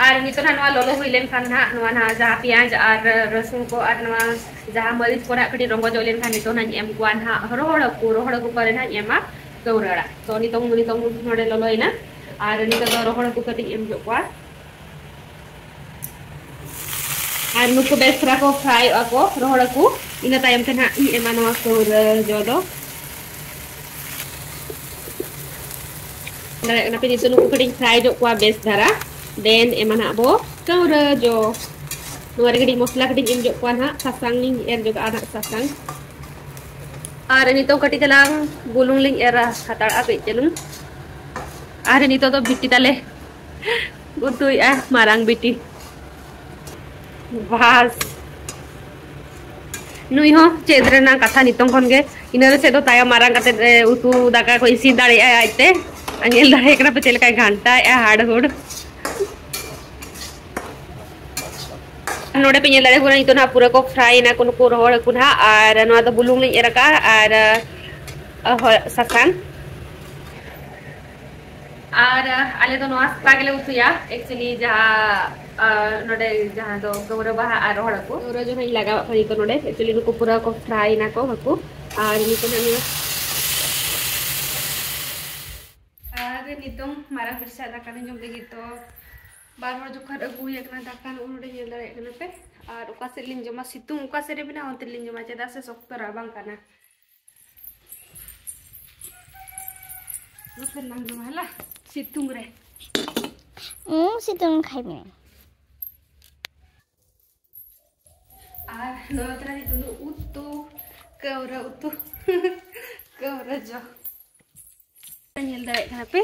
ᱟᱨ ᱱᱤᱛᱚᱜ ᱱᱟᱦᱟᱜ ᱱᱚᱣᱟ ᱞᱚᱞᱚ ᱦᱩᱭ ᱞᱮᱱᱠᱷᱟᱱ ᱱᱟᱦᱟᱜ ᱱᱚᱣᱟ ᱱᱟᱦᱟᱜ ᱡᱟᱦᱟᱸ ᱯᱮᱸᱭᱟᱡᱽ ᱟᱨ ᱨᱟᱹᱥᱩᱱ ᱠᱚ ᱟᱨ ᱱᱚᱣᱟ ᱡᱟᱦᱟᱸ ᱢᱟᱹᱨᱤᱪ ᱠᱚ ᱱᱟᱦᱟᱜ ᱠᱟᱹᱴᱤᱡ ᱨᱚᱸᱜᱚ ᱧᱚᱜ ᱞᱮᱱᱠᱷᱟᱱ ᱱᱤᱛᱚᱜ ᱱᱟᱦᱟᱜ ᱤᱧ ᱮᱢ ᱠᱚᱣᱟ ᱱᱟᱦᱟᱜ ᱨᱚᱦᱚᱲ ᱦᱟᱹᱠᱩ, ᱨᱚᱦᱚᱲ ᱦᱟᱹᱠᱩ ᱠᱚᱨᱮ ᱱᱟᱦᱟᱜ ᱤᱧ ᱮᱢᱟ ᱠᱟᱹᱣᱨᱟᱹ ᱟᱲᱟᱜ᱾ ᱛᱚ ᱱᱤᱛᱚᱝ, ᱱᱤᱛᱚᱝ ᱱᱚᱰᱮ ᱞᱚᱞᱚᱭᱮᱱᱟ ᱟᱨ ᱱᱤᱛᱚᱜ ᱫᱚ ᱨᱚᱦᱚᱲ ᱦᱟᱹᱠᱩ ᱠᱟᱹᱴᱤᱡ ᱮᱢ ᱧᱚᱜ ᱠᱚᱣᱟ᱾ ᱟᱨ ᱱᱩᱠᱩ ᱵᱮᱥ ᱫᱷᱟᱨᱟ ᱠᱚ ᱯᱷᱨᱟᱭᱚᱜᱼᱟ ᱠᱚ ᱨᱚᱦᱚᱲ ᱦᱟᱹᱠᱩ, ᱤᱱᱟᱹ ᱛᱟᱭᱚᱢ ᱛᱮ ᱱᱟᱦᱟᱜ ᱤᱧ ᱮᱢᱟ ᱱᱚᱣᱟ ᱠᱟᱹᱣᱨᱟᱹ ᱡᱚ ᱫᱚ᱾ ᱫᱟᱲᱮᱭᱟᱜ ᱠᱟᱱᱟ ᱯᱮ, ᱱᱤᱛᱚᱜ ᱱᱩᱠᱩ ᱠᱟᱹᱴᱤᱡ ᱤᱧ ᱯᱷᱨᱟᱭ ᱧᱚᱜ ᱠᱚᱣᱟ ᱵᱮᱥ ᱫᱷᱟᱨᱟ, then ᱮᱢᱟ ᱱᱟᱦᱟᱜ ᱵᱚ ᱠᱟᱹᱣᱨᱟᱹ ᱡᱚ᱾ ᱱᱚᱣᱟ ᱨᱮ ᱠᱟᱹᱴᱤᱡ ᱢᱚᱥᱞᱟ ᱠᱟᱹᱴᱤᱡ ᱮᱢ ᱧᱚᱜ ᱠᱚᱣᱟ ᱱᱟᱦᱟᱜ, ᱥᱟᱥᱟᱝ ᱞᱤᱧ ᱮᱨ ᱧᱚᱜᱟᱜᱼᱟ ᱱᱟᱦᱟᱜ, ᱥᱟᱥᱟᱝ᱾ ᱟᱨ ᱱᱤᱛᱚᱝ ᱠᱟᱹᱴᱤᱡ ᱪᱟᱞᱟᱝ ᱵᱩᱞᱩᱝ ᱞᱤᱧ ᱮᱨᱟ ᱦᱟᱛᱟᱲᱟᱜᱼᱟ ᱠᱟᱹᱡ ᱪᱩᱞᱩᱝ᱾ ᱟᱨ ᱱᱤᱛᱚᱜ ᱫᱚ ᱵᱤᱴᱤ ᱛᱟᱞᱮ ᱩᱛᱩᱭᱮᱫᱼᱟ, ᱢᱟᱨᱟᱝ ᱵᱤᱴᱤ᱾ ᱵᱟᱥ, ᱱᱩᱭ ᱦᱚᱸ ᱪᱮᱫ ᱨᱮᱱᱟᱜ ᱠᱟᱛᱷᱟ ᱱᱤᱛᱚᱝ ᱠᱷᱚᱱ ᱜᱮ᱾ ᱤᱱᱟᱹ ᱨᱮ ᱪᱮᱫ ᱫᱚ ᱛᱟᱭᱚᱢ ᱢᱟᱨᱟᱝ ᱠᱟᱛᱮ, ᱮ, ᱩᱛᱩ ᱫᱟᱠᱟ ᱠᱚ ᱤᱥᱤᱱ ᱫᱟᱲᱮᱭᱟᱜᱼᱟᱭ ᱟᱡᱛᱮ᱾ ᱟᱨ ᱧᱮᱞ ᱫᱟᱲᱮᱭᱟᱜ ᱠᱟᱱᱟ ᱯᱮ ᱪᱮᱫ ᱞᱮᱠᱟᱭ ᱜᱷᱟᱱᱴᱟᱭᱮᱫᱼᱟ, ᱦᱟᱲ ᱦᱩᱲ᱾ ᱱᱚᱰᱮ ᱯᱮ ᱧᱮᱞ ᱫᱟᱲᱮᱭᱟᱠᱚ ᱠᱟᱱᱟ, ᱱᱤᱛᱚᱜ ᱱᱟᱦᱟᱜ ᱯᱩᱨᱟᱹ ᱠᱚ ᱯᱷᱨᱟᱭ ᱮᱱᱟ ᱠᱚ ᱱᱩᱠᱩ ᱨᱚᱦᱚᱲ ᱦᱟᱹᱠᱩ ᱱᱟᱦᱟᱜ᱾ ᱟᱨ ᱱᱚᱣᱟ ᱫᱚ ᱵᱩᱞᱩᱝ ᱞᱤᱧ ᱮᱨ ᱟᱠᱟᱫᱼᱟ ᱟᱨ, ᱚ, ᱦᱚ-, ᱥᱟᱥᱟᱝ᱾ ᱟᱨ ᱟᱞᱮ ᱫᱚ ᱱᱚᱣᱟ ᱥᱟᱛᱟ ᱜᱮᱞᱮ ᱩᱛᱩᱭᱟ, actually ᱡᱟᱦᱟᱸ, ᱟᱨ ᱱᱚᱰᱮ ᱡᱟᱦᱟᱸ ᱫᱚ ᱠᱟᱹᱣᱨᱟᱹ ᱵᱟᱦᱟ ᱟᱨ ᱨᱚᱦᱚᱲ ᱦᱟᱹᱠᱩ᱾ ᱠᱟᱹᱣᱨᱟᱹ ᱡᱚᱦᱚᱜ ᱤᱧ ᱞᱟᱜᱟᱣᱟᱜ ᱠᱟᱱᱟ ᱱᱤᱛᱚᱜ ᱱᱚᱰᱮ, actually ᱱᱩᱠᱩ ᱯᱩᱨᱟᱹ ᱠᱚ ᱯᱷᱨᱟᱭ ᱮᱱᱟ ᱠᱚ ᱦᱟᱹᱠᱩ᱾ ᱟᱨ ᱱᱤᱛᱚᱜ ᱱᱚᱣᱟ, ᱟᱨ ᱱᱤᱛᱚᱝ ᱢᱟᱨᱟᱝ ᱵᱮᱥᱟᱜ ᱫᱟᱠᱟ ᱞᱤᱧ ᱡᱚᱢ ᱞᱟᱹᱜᱤᱫ᱾ ᱛᱚ ᱵᱟᱨ ᱦᱚᱲ ᱡᱚᱠᱷᱚᱱ ᱟᱹᱜᱩ ᱦᱩᱭ ᱟᱠᱟᱱᱟ ᱫᱟᱠᱟ, ᱱᱚᱜᱼᱚ ᱱᱚᱰᱮ ᱧᱮᱞ ᱫᱟᱲᱮᱭᱟᱜ ᱠᱟᱱᱟ ᱯᱮ᱾ ᱟᱨ ᱚᱠᱟ ᱥᱮᱫ ᱞᱤᱧ ᱡᱚᱢᱟ, ᱥᱤᱛᱩᱝ ᱚᱠᱟ ᱥᱮᱫ ᱨᱮ ᱢᱮᱱᱟᱜᱼᱟ, ᱚᱱᱛᱮ ᱞᱤᱧ ᱡᱚᱢᱟ, ᱪᱮᱫᱟᱜ ᱥᱮ ᱥᱚᱠᱛᱚ ᱨᱟᱵᱟᱝ ᱠᱟᱱᱟ᱾ ᱱᱚᱛᱮ ᱨᱮᱞᱟᱝ ᱡᱚᱢᱟ, ᱦᱮᱞᱟ, ᱥᱤᱛᱩᱝ ᱨᱮ᱾ ᱩᱸ, ᱥᱤᱛᱩᱝ ᱠᱷᱟᱭ ᱢᱮ᱾ ᱟᱨ ᱱᱚᱣᱟ ᱛᱟᱨᱟ ᱱᱤᱛᱚᱝ ᱫᱚ ᱩᱛᱩ, ᱠᱟᱹᱣᱨᱟᱹ ᱩᱛᱩ, ᱠᱟᱹᱣᱨᱟᱹ ᱡᱚ᱾ ᱧᱮᱞ ᱫᱟᱲᱮᱭᱟᱜ ᱠᱟᱱᱟ ᱯᱮ,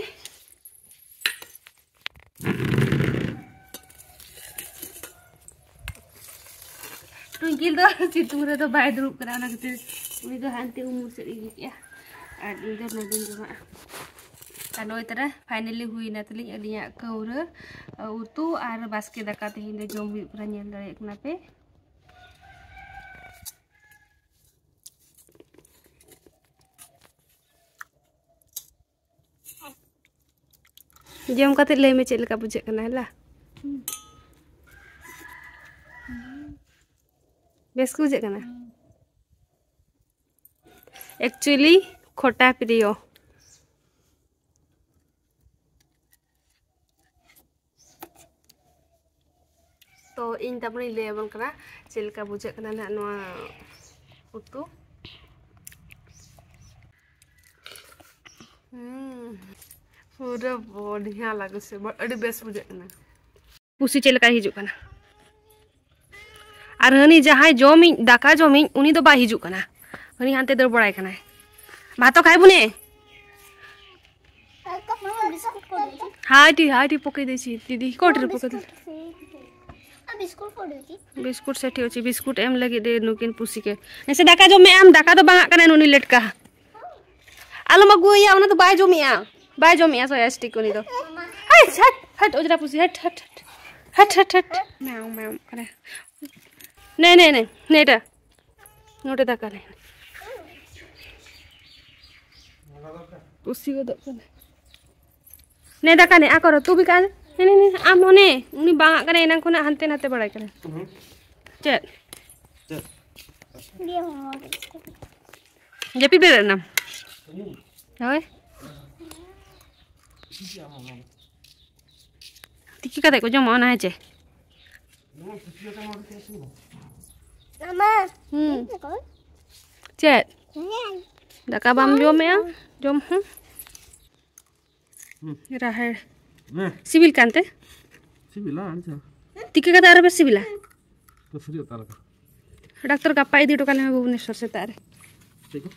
ᱴᱩᱝᱠᱤᱞ ᱫᱚ ᱥᱤᱛᱩᱝ ᱨᱮᱫᱚ ᱵᱟᱭ ᱫᱩᱲᱩᱵ ᱠᱟᱱᱟ, ᱚᱱᱟ ᱠᱷᱟᱹᱛᱤᱨ ᱩᱱᱤ ᱫᱚ ᱦᱟᱱᱛᱮ ᱩᱢᱩᱞ ᱥᱮᱫ ᱤᱫᱤ ᱠᱮᱜᱼᱟ ᱟᱨ ᱤᱧ ᱫᱚ ᱱᱚᱰᱮᱧ ᱡᱚᱢᱟᱜᱼᱟ᱾ ᱟᱨ ᱱᱚᱜᱼᱚᱭ ᱛᱟᱨᱟ finally ᱦᱩᱭᱱᱟ ᱛᱟᱹᱞᱤᱧ ᱟᱹᱞᱤᱧᱟᱜ ᱠᱟᱹᱣᱨᱟᱹ, ᱟ, ᱩᱛᱩ ᱟᱨ ᱵᱟᱥᱠᱮ ᱫᱟᱠᱟ ᱛᱮᱦᱮᱧ ᱫᱚ ᱡᱚᱢ ᱦᱩᱭᱩᱜ ᱠᱟᱱᱟ, ᱧᱮᱞ ᱫᱟᱲᱮᱭᱟᱜ ᱠᱟᱱᱟ ᱯᱮ᱾ ᱡᱚᱢ ᱠᱟᱛᱮ ᱞᱟᱹᱭ ᱢᱮ ᱪᱮᱫ ᱞᱮᱠᱟ ᱵᱩᱡᱷᱟᱹᱜ ᱠᱟᱱᱟ, ᱦᱮᱞᱟ? ᱵᱮᱥ ᱠᱚ ᱵᱩᱡᱷᱟᱹᱜ ᱠᱟᱱᱟ? Actually, ᱠᱷᱚᱴᱟ ᱯᱨᱤᱭᱚ᱾ ᱛᱚ ᱤᱧ ᱛᱟᱨᱯᱚᱨᱮᱧ ᱞᱟᱹᱭ ᱟᱵᱚᱱ ᱠᱟᱱᱟ ᱪᱮᱫ ᱞᱮᱠᱟ ᱵᱩᱡᱷᱟᱹᱜ ᱠᱟᱱᱟ ᱱᱟᱦᱟᱜ ᱱᱚᱣᱟ ᱩᱛᱩ᱾ ᱦᱩᱸ, ᱯᱩᱨᱟᱹ ᱵᱚᱲᱦᱤᱭᱟ ᱞᱟᱜᱮ ᱥᱮ, ᱵᱚ-, ᱟᱹᱰᱤ ᱵᱮᱥ ᱵᱩᱡᱷᱟᱹᱜ ᱠᱟᱱᱟ᱾ ᱯᱩᱥᱤ ᱪᱮᱫ ᱞᱮᱠᱟᱭ ᱦᱤᱡᱩᱜ ᱠᱟᱱᱟ? ᱟᱨ ᱦᱟᱹᱱᱤ ᱡᱟᱦᱟᱸᱭ ᱡᱚᱢᱤᱡ, ᱫᱟᱠᱟ ᱡᱚᱢᱤᱡ, ᱩᱱᱤ ᱫᱚ ᱵᱟᱭ ᱦᱤᱡᱩᱜ ᱠᱟᱱᱟ, ᱦᱟᱹᱱᱤ ᱦᱟᱱᱛᱮ ᱫᱟᱹᱲ ᱵᱟᱲᱟᱭ ᱠᱟᱱᱟᱭ᱾ ᱵᱷᱟᱛᱚ ᱠᱷᱟᱭ ᱵᱩᱱᱮ᱾ ᱵᱤᱥᱠᱩᱴ ᱠᱚ ᱫᱮᱭᱟ᱾ ᱦᱟᱭ ᱴᱤ, ᱦᱟᱭ ᱴᱤ ᱯᱚᱠᱮ ᱫᱮᱭᱟ ᱪᱤ, ᱫᱤᱫᱤ, ᱠᱚᱴ ᱨᱮ ᱯᱚᱠᱮ ᱫᱮᱭᱟ᱾ ᱵᱤᱥᱠᱩᱴ ᱥᱮ ᱴᱷᱤᱠ ᱚᱪᱷᱮ, ᱵᱤᱥᱠᱩᱴ ᱮᱢ ᱞᱟᱹᱜᱤᱫ ᱫᱮ ᱱᱩᱠᱤᱱ ᱯᱩᱥᱤ ᱠᱮ᱾ ᱱᱮᱥᱮ ᱫᱟᱠᱟ ᱡᱚᱢ ᱢᱮ ᱟᱢ, ᱫᱟᱠᱟ ᱫᱚ ᱵᱟᱝ ᱟᱜ ᱠᱟᱱᱟ ᱱᱩᱱᱤ ᱞᱮᱴᱠᱟ᱾ ᱟᱞᱚᱢ ᱟᱹᱜᱩᱣᱟᱭᱟ, ᱚᱱᱟ ᱫᱚ ᱵᱟᱭ ᱡᱚᱢᱮᱜᱼᱟ, ᱵᱟᱭ ᱡᱚᱢᱮᱜᱼᱟ ᱥᱚᱭᱟ ᱥᱴᱤᱠ ᱩᱱᱤ ᱫᱚ᱾ ᱦᱟᱴ, ᱦᱟᱴ, ᱦᱟᱴ, ᱚᱡᱽᱨᱟ ᱯᱩᱥᱤ, ᱦᱟᱴ, ᱦᱟᱴ, ᱦᱟᱴ᱾ ᱢᱮᱣ, ᱢᱮᱣ ᱠᱟᱱᱟ᱾ ᱱᱮ, ᱱᱮ, ᱱᱮ, ᱱᱮ, ᱮᱴᱟ᱾ ᱱᱚᱰᱮ ᱫᱟᱠᱟ ᱞᱮ᱾ ᱯᱩᱥᱤ ᱜᱚᱫᱚᱜ ᱠᱟᱱᱟ᱾ ᱱᱮ ᱫᱟᱠᱟ ᱱᱮ, ᱟᱠᱚᱨ, ᱛᱩ ᱵᱤᱠᱟᱞ᱾ ᱱᱮ, ᱱᱮ, ᱱᱮ, ᱟᱢ ᱦᱚᱸ ᱱᱮ᱾ ᱩᱱᱤ ᱵᱟᱝ ᱟᱜ ᱠᱟᱱᱟ, ᱮᱱᱟᱝ ᱠᱷᱚᱱᱟᱜ ᱦᱟᱱᱛᱮ ᱱᱟᱛᱮ ᱵᱟᱲᱟᱭ ᱠᱟᱱᱟ᱾ ᱦᱩᱸ᱾ ᱪᱮᱫ? ᱪᱮᱫ? ᱫᱤᱭᱮ ᱦᱚᱸ᱾ ᱡᱟᱹᱯᱤᱫ ᱵᱮᱨᱮᱫ ᱮᱱᱟᱢ? ᱦᱳᱭ᱾ ᱛᱤᱠᱤ ᱠᱟᱛᱮ ᱠᱚ ᱡᱚᱢᱟ ᱚᱱᱟ, ᱦᱮᱸ ᱪᱮ? ᱢᱟᱢᱟ᱾ ᱦᱩᱸ᱾ ᱪᱮᱫ? ᱫᱟᱠᱟ ᱵᱟᱢ ᱡᱚᱢᱮᱜᱼᱟ? ᱡᱚᱢ ᱦᱚᱸ᱾ ᱦᱩᱸ᱾ ᱨᱟᱦᱮᱲ᱾ ᱦᱮᱸ᱾ ᱥᱤᱵᱤᱞ ᱠᱟᱱᱛᱮ? ᱥᱤᱵᱤᱞᱟ, ᱟᱹᱰᱤ ᱪᱮᱦᱨᱟ᱾ ᱛᱤᱠᱤ ᱠᱟᱛᱮ ᱟᱨᱚ ᱵᱮᱥ ᱥᱤᱵᱤᱞᱟ? ᱛᱚ ᱥᱟᱹᱨᱤ ᱩᱛᱟᱹᱨ ᱞᱮᱠᱟ᱾ ᱰᱟᱠᱛᱚᱨ ᱜᱟᱯᱟ ᱤᱫᱤ ᱦᱚᱴᱚ ᱠᱟᱞᱮ ᱢᱮ ᱵᱷᱩᱵᱽᱱᱮᱥᱚᱨ ᱥᱮᱛᱟᱜ ᱨᱮ᱾ ᱪᱮᱫ ᱠᱚ?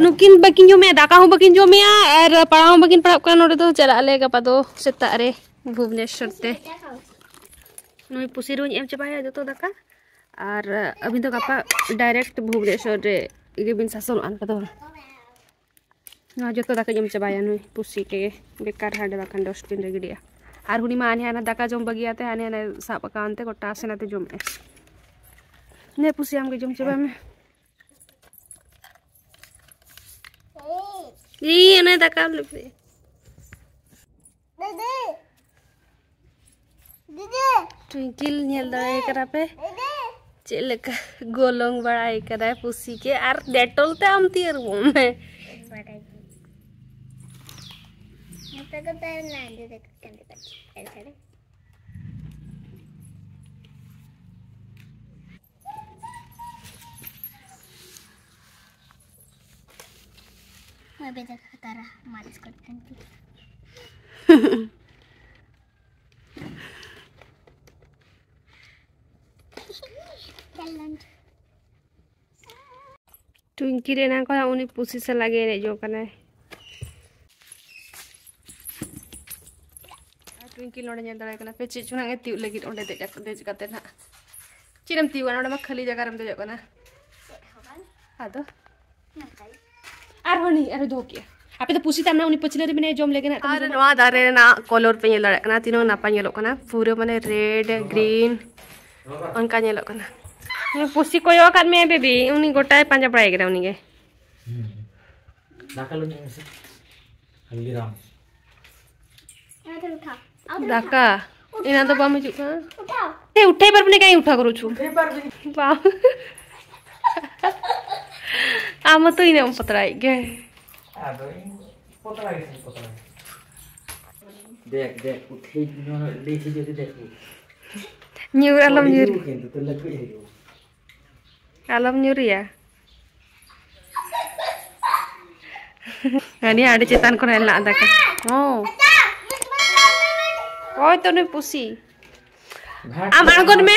ᱱᱩᱠᱤᱱ ᱵᱟᱹᱠᱤᱱ ᱡᱚᱢᱮᱜᱼᱟ, ᱫᱟᱠᱟ ᱦᱚᱸ ᱵᱟᱹᱠᱤᱱ ᱡᱚᱢᱮᱜᱼᱟ ᱟᱨ ᱯᱟᱲᱦᱟᱣ ᱦᱚᱸ ᱵᱟᱹᱠᱤᱱ ᱯᱟᱲᱦᱟᱜ ᱠᱟᱱᱟ᱾ ᱱᱚᱰᱮ ᱫᱚ ᱪᱟᱞᱟᱜ ᱟᱞᱮ ᱜᱟᱯᱟ ᱫᱚ ᱥᱮᱛᱟᱜ ᱨᱮ ᱵᱷᱩᱵᱽᱱᱮᱥᱚᱨ ᱛᱮ᱾ ᱱᱩᱭ ᱯᱩᱥᱤ ᱨᱩᱧ ᱮᱢ ᱪᱟᱵᱟᱭᱟ ᱡᱚᱛᱚ ᱫᱟᱠᱟ᱾ ᱟᱨ ᱟᱹᱵᱤᱱ ᱫᱚ ᱜᱟᱯᱟ direct ᱵᱷᱩᱵᱽᱱᱮᱥᱚᱨ ᱨᱮ ᱜᱮᱵᱤᱱ ᱥᱟᱥᱚᱱᱚᱜᱼᱟ ᱚᱱᱠᱟ ᱫᱚ᱾ ᱱᱚᱣᱟ ᱡᱚᱛᱚ ᱫᱟᱠᱟᱧ ᱮᱢ ᱪᱟᱵᱟᱭᱟ ᱱᱩᱭ ᱯᱩᱥᱤ ᱜᱮ, ᱵᱮᱠᱟᱨ ᱦᱟᱸᱰᱮ ᱵᱟᱠᱷᱟᱱ dustbin ᱨᱮ ᱜᱤᱰᱤᱜᱼᱟ᱾ ᱟᱨ ᱦᱩᱱᱤ ᱢᱟ ᱦᱟᱱᱮ ᱦᱟᱱᱟ ᱫᱟᱠᱟ ᱡᱚᱢ ᱵᱟᱹᱜᱤᱭᱟᱛᱮ ᱦᱟᱱᱮ ᱦᱟᱱᱮ ᱥᱟᱵ ᱟᱠᱟᱱ ᱛᱮ ᱜᱚᱴᱟ ᱥᱮᱱᱟᱛᱮ ᱡᱚᱢᱮᱜᱼᱟᱭ᱾ ᱱᱮ ᱯᱩᱥᱤ, ᱟᱢ ᱜᱮ ᱡᱚᱢ ᱪᱟᱵᱟᱭ ᱢᱮ᱾ ᱤ, ᱚᱱᱮ ᱫᱟᱠᱟ ᱞᱮᱯᱮ᱾ ᱫᱤᱫᱤ᱾ ᱫᱤᱫᱤ᱾ ᱴᱩᱭᱤᱝᱠᱤᱞ ᱧᱮᱞ ᱫᱟᱲᱮᱭᱟᱭ ᱠᱟᱱᱟ ᱯᱮ? ᱫᱤᱫᱤ᱾ ᱪᱮᱫ ᱞᱮᱠᱟ ᱜᱚᱞᱚᱝ ᱵᱟᱲᱟᱭ ᱠᱟᱱᱟᱭ ᱯᱩᱥᱤ ᱜᱮ, ᱟᱨ ᱰᱮᱴᱚᱞ ᱛᱮ ᱟᱢ ᱛᱤ ᱟᱹᱨᱩᱵᱚᱜ ᱢᱮ᱾ ᱵᱟᱰᱟᱭ ᱜᱮ᱾ ᱱᱚᱛᱮ ᱫᱚ ᱛᱟᱦᱮᱸ ᱞᱮᱱᱟ, ᱚᱸᱰᱮ ᱫᱚ ᱠᱟᱹᱴᱤᱡ ᱠᱟᱹᱴᱤᱡ ᱠᱟᱹᱴᱤᱡ᱾ ᱵᱮᱫᱟ ᱠᱷᱟᱛᱟᱨᱟ ᱢᱟᱹᱨᱤᱪ ᱠᱚ ᱛᱟᱦᱮᱱ ᱛᱮ᱾ ᱴᱩᱭᱤᱝᱠᱤ ᱨᱮ ᱮᱱᱟᱝ ᱠᱷᱚᱱ ᱩᱱᱤ ᱯᱩᱥᱤ ᱥᱟᱞᱟᱜ ᱜᱮ ᱮᱱᱮᱡ ᱡᱚᱝ ᱠᱟᱱᱟᱭ᱾ ᱟᱨ ᱴᱩᱭᱤᱝᱠᱤ ᱱᱚᱰᱮ ᱧᱮᱞ ᱫᱟᱲᱮᱭᱟᱜ ᱠᱟᱱᱟ ᱯᱮ, ᱪᱮᱫ ᱪᱚ ᱱᱟᱜ ᱮ ᱛᱤᱭᱳᱜ ᱞᱟᱹᱜᱤᱫ ᱚᱸᱰᱮ ᱫᱮᱡ, ᱫᱮᱡ ᱠᱟᱛᱮ ᱱᱟᱜ᱾ ᱪᱮᱫ ᱮᱢ ᱛᱤᱭᱳᱜᱟ? ᱱᱚᱰᱮ ᱢᱟ ᱠᱷᱟᱹᱞᱤ ᱡᱟᱭᱜᱟ ᱨᱮᱢ ᱫᱮᱡᱚᱜ ᱠᱟᱱᱟ᱾ ᱟᱫᱚ ᱟᱨᱦᱚᱸ ᱱᱤᱭᱟᱹ ᱟᱨᱦᱚᱸ ᱫᱚᱦᱚ ᱠᱮᱜᱼᱟ᱾ ᱟᱯᱮ ᱫᱚ ᱯᱩᱥᱤ ᱛᱟᱢ ᱱᱟ, ᱩᱱᱤ ᱯᱟᱹᱪᱷᱞᱟᱹ ᱨᱮ ᱢᱮᱱᱟᱭᱟ, ᱡᱚᱢ ᱞᱮᱜᱮ ᱱᱟᱜ᱾ ᱟᱨ ᱱᱚᱣᱟ ᱫᱟᱨᱮ ᱨᱮᱱᱟᱜ color ᱯᱮ ᱧᱮᱞ ᱫᱟᱲᱮᱭᱟᱜ ᱠᱟᱱᱟ, ᱛᱤᱱᱟᱹᱜ ᱱᱟᱯᱟᱭ ᱧᱮᱞᱚᱜ ᱠᱟᱱᱟ, ᱯᱩᱨᱟᱹ ᱢᱟᱱᱮ red, green ᱚᱱᱠᱟ ᱧᱮᱞᱚᱜ ᱠᱟᱱᱟ᱾ ᱯᱩᱥᱤ ᱠᱚᱭᱚᱜ ᱟᱠᱟᱫ ᱢᱮᱭᱟᱭ baby, ᱩᱱᱤ ᱜᱚᱴᱟᱭ ᱯᱟᱸᱡᱟ ᱵᱟᱲᱟᱭ ᱠᱟᱱᱟ ᱩᱱᱤ ᱜᱮ᱾ ᱦᱩᱸ᱾ ᱫᱟᱠᱟ ᱞᱩ ᱧᱩᱭ ᱢᱮᱥᱮ᱾ ᱦᱚᱞᱫᱤᱨᱟᱢ᱾ ᱫᱟᱠᱟ᱾ ᱮᱱᱟ ᱫᱚ ᱵᱟᱢ ᱦᱤᱡᱩᱜ ᱠᱟᱱᱟ᱾ ᱩᱴᱷᱟᱣ᱾ ᱮ, ᱩᱴᱷᱟᱣ ᱯᱟᱨᱵᱤ ᱱᱟ, ᱠᱟᱹᱦᱤ ᱩᱴᱷᱟᱣ ᱠᱚᱨᱩ ᱪᱷᱩ᱾ ᱩᱴᱷᱟᱣ ᱯᱟᱨᱵᱤ᱾ ᱵᱟᱝ᱾ ᱟᱢ ᱢᱟᱛᱚ ᱤᱱᱟᱹᱜ ᱮᱢ ᱯᱚᱛᱲᱟᱭᱮᱫ ᱜᱮ᱾ ᱟᱫᱚ ᱤᱧ ᱯᱚᱛᱲᱟ ᱜᱮᱥᱮᱧ ᱯᱚᱛᱲᱟ᱾ ᱫᱮᱠ ᱫᱮᱠ ᱩᱴᱷᱮ ᱱᱚᱣᱟ ᱞᱟᱹᱭ ᱥᱮ ᱡᱩᱫᱤ ᱫᱮᱠ᱾ ᱧᱩᱨ ᱟᱞᱚᱢ ᱧᱩᱨ᱾ ᱠᱤᱱᱛᱩ ᱛᱚ ᱞᱟᱹᱠᱩᱡ ᱦᱩᱭᱩᱜᱼᱟ᱾ ᱟᱞᱚᱢ ᱧᱩᱨᱩᱭᱟ᱾ ᱦᱟᱹᱱᱤ ᱟᱹᱰᱤ ᱪᱮᱛᱟᱱ ᱠᱷᱚᱱᱮ ᱞᱟᱜ ᱫᱟᱠᱟ᱾ ᱦᱚᱸ᱾ ᱦᱳᱭ ᱛᱚ ᱱᱩᱭ ᱯᱩᱥᱤ᱾ ᱜᱷᱟᱴ ᱟᱢ ᱟᱬᱜᱚᱱ ᱢᱮ᱾